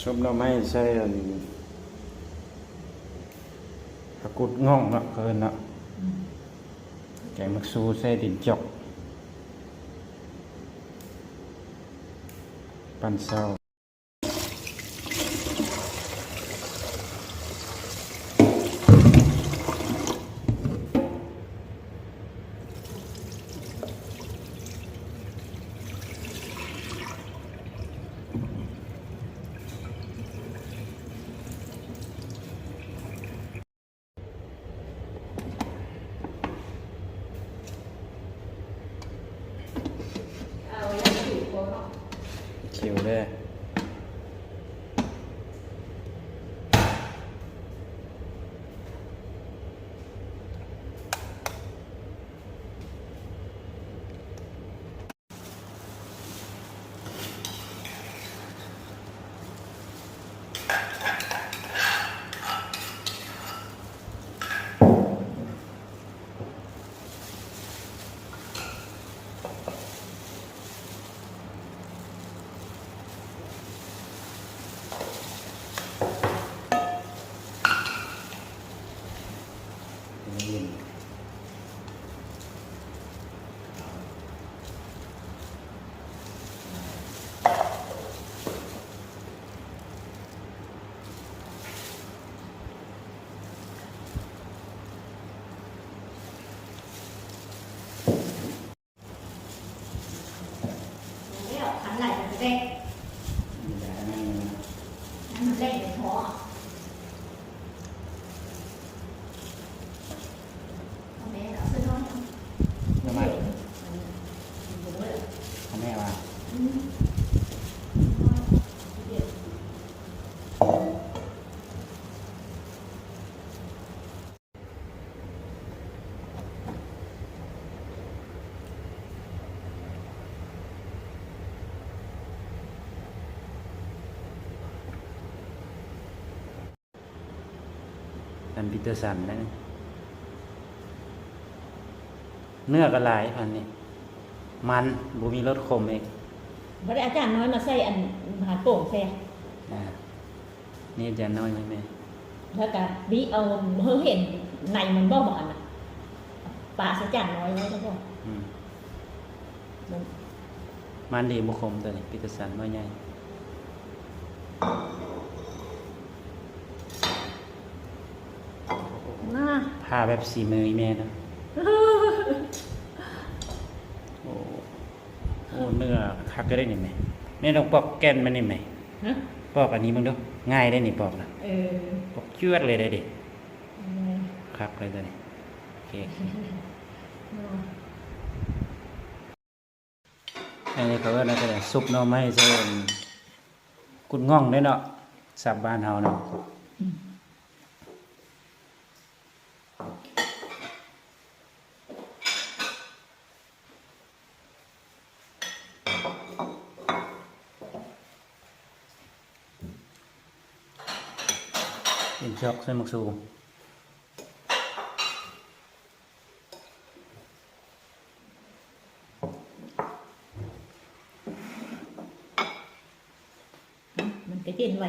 ຊຸບໜໍ່ໄມ້ໃສ່ອັນ ຜັກກຸດງ່ອງເນາະ ເອີ້ນເນາະ. ແກງໝາກຊູໃສ່ຕີນຈອກ ປັ້ນເຊົາ. ເອົາແລ້ວ ຂິວເດີ. ອັນປີເຕີສັນນະ ເນື້ອກໍຫຼາຍ ອັນນີ້ມັນ ບໍ່ມີລົດຂົມອີກ. ບໍ່ໄດ້ ອາຈານນ້ອຍມາໃສ່ອັນ ຫາໂປ່ງໃສ່ ອ່າ ນີ້ຈານນ້ອຍໃຫ້ແມ່ ແລ້ວກະບີເອົາ ເຮົາເຫັນໃນມັນບໍ່ ບໍ່ອັນນະ ປະໃສ່ຈານນ້ອຍໄວ້ແລ້ວບໍ່? ອືມ ມັນ ມັນດີ ບໍ່ຂົມ ໂຕນີ້ ປີເຕີສັນໜ່ວຍໃຫຍ່ ນາ ຜ່າແບບສີມືອີ່ແມ່ເນາະ. ໂອ້ ໂອ້ ເນື້ອຄັກເດ້ນີ້ແມ່ ແມ່ຕ້ອງປອກແກ່ນມັນນີ້ແມ່. ຮະ? ປອກອັນນີ້ເບິ່ງດູ ງ່າຍເດ້ນີ້ປອກນະ. ເອີ ປອກຈວດເລີຍເດ້. ເອີ ຄັກເລີຍໂຕນີ້. ໂອເຄ ເນາະ. ອັນນີ້ເຂົາເອີ້ນວ່າ ຊຸບໜໍ່ໄມ້ໃສ່ອັນ ກຸດງ່ອງເດ້ເນາະ ສັບບ້ານເຮົາເນາະ. ອືມ. ເປັນຊອກໃສ່ໝາກຊູ. ມັນກະເຢັນໄວ.